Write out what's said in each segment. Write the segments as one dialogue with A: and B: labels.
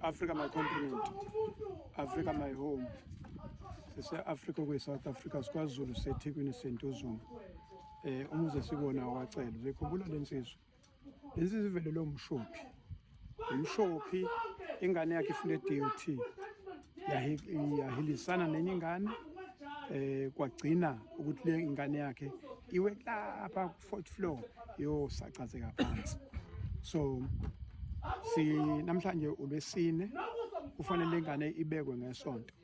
A: Africa my continent, Africa my home. Sise-Africa kuyi-South Africa, sikwaZulu, siseThekwini, siseNtuzuma. Umuzi esikuwona wakwaCele. Uzoyikhumbula le nsizwa. Le nsizwa ivelelwe umshophi. Umshophi ingane yakhe ifunda e-DUT. Yahilisana nenye ingane kwagcina ukuthi le ingane yakhe iwe lapha ku-fourth floor yosacazeka phansi. So si namhlanje ulwesine, kufanele ingane ibekwe ngesonto.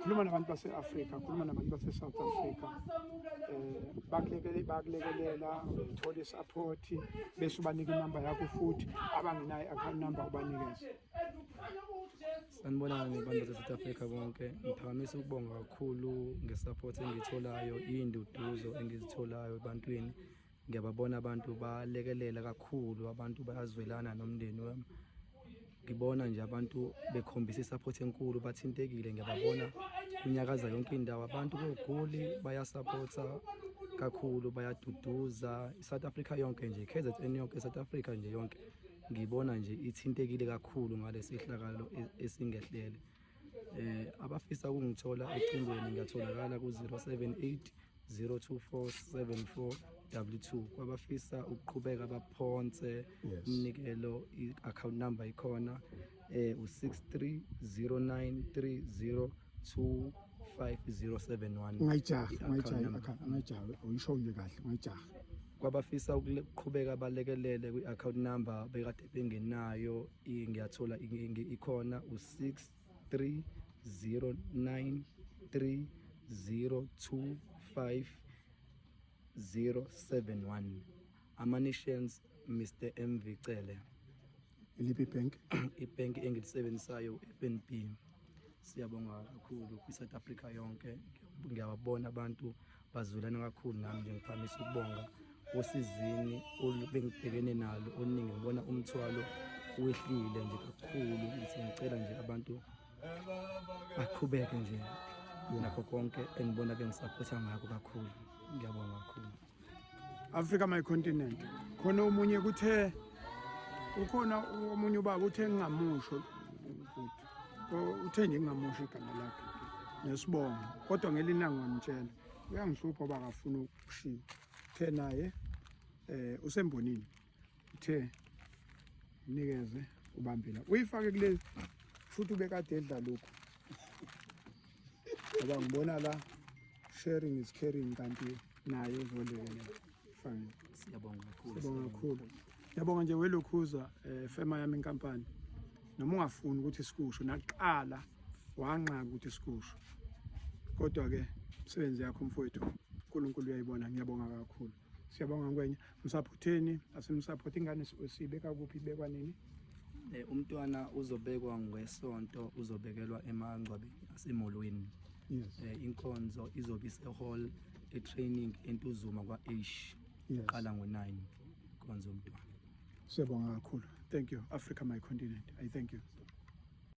A: Khuluma nabantu base-Afrika, khuluma nabantu base-South Africa, bakulekele, bakulekelela uthola i-support, bese ubanika inamba yakho futhi abangenayo i-account number ubanikeze.
B: Sanibonani bantu base-South Africa bonke. Ngiphakamisa ukubonga kakhulu nge-support engiyitholayo, iy'nduduzo engizitholayo ebantwini. Ngiyababona abantu balekelela kakhulu, abantu bayazwelana nomndeni wami. Ngibona nje abantu bekhombisa i-support enkulu, bathintekile, ngiyababona kunyakaza yonke indawo. Abantu koGoli bayasupporta kakhulu, bayaduduza. I-South Africa yonke nje, KZN yonke, South Africa nje yonke, ngibona nje ithintekile kakhulu ngalesihlakalo esingehlele. Abafisa ukungithola ecingweni, ngiyatholakala ku-078 024 7422. Kwabafisa ukuqhubeka baphonse umnikelo, i-account number ikhona, u-63093025071.
A: Ungayijahi.
B: I-account
A: Ungayijahi.
B: number.
A: Ungayijahi, uyisho nje kahle, ungayijahi.
B: Kwabafisa ukuqhubeka balekelele kwi-account number bekade bengenayo, ngiyathola ikhona, u-63093025071, Amanitions Mr MV Cele.
A: Iliphi ibhenki?
B: Ibhenki engilisebenzisayo FNB. Siyabonga kakhulu kwi-South Africa yonke. Ngiyababona abantu bazwelana kakhulu nami nje. Ngiphakamisa ukubonga osizini bengibhekene nalo oluningi, ngibona umthwalo wehlile nje kakhulu. Ngithi ngicela nje abantu baqhubeke nje nakho konke engibona bengisaphotha ngakho kakhulu. Ngiyabonga kakhulu.
A: Africa my continent. Khona omunye kuthe, ukhona omunye ubaba uthe ngingamusho futhi, uthe nje ngingamusho igama lakhe nesibongo, kodwa ngelinye ilanga ngamtshela uyangihlupha uba akafuna ukushiwa. Uthe naye usembonini, uthe nikeze ubambela uyifake kulezi futhi ubekade edla lokhu, ngoba ngibona la sharing is caring, kanti naye uzolekelela. Fine.
B: Siyabonga kakhulu.
A: Siyabonga kakhulu. Ngiyabonga nje welokhuza fema yami inkampani. Noma ungafuni ukuthi sikusho, naqala wanqaba ukuthi sikusho. Kodwa ke imisebenzi yakho mfowethu, uNkulunkulu uyayibona. Ngiyabonga kakhulu. Siyabonga Ngwenya. Msaphotheni, asimsupport ingane. Sibeka kuphi, ibekwa nini?
B: Umntwana uzobekwa ngesonto, uzobekelwa emangcwabeni asemolweni. Inkonzo izobe ise-hall e-training eNtuzuma kwa-H. Qala ngo-9 inkonzo yomntwana.
A: Siyabonga kakhulu. Thank you. Africa my continent. I thank you.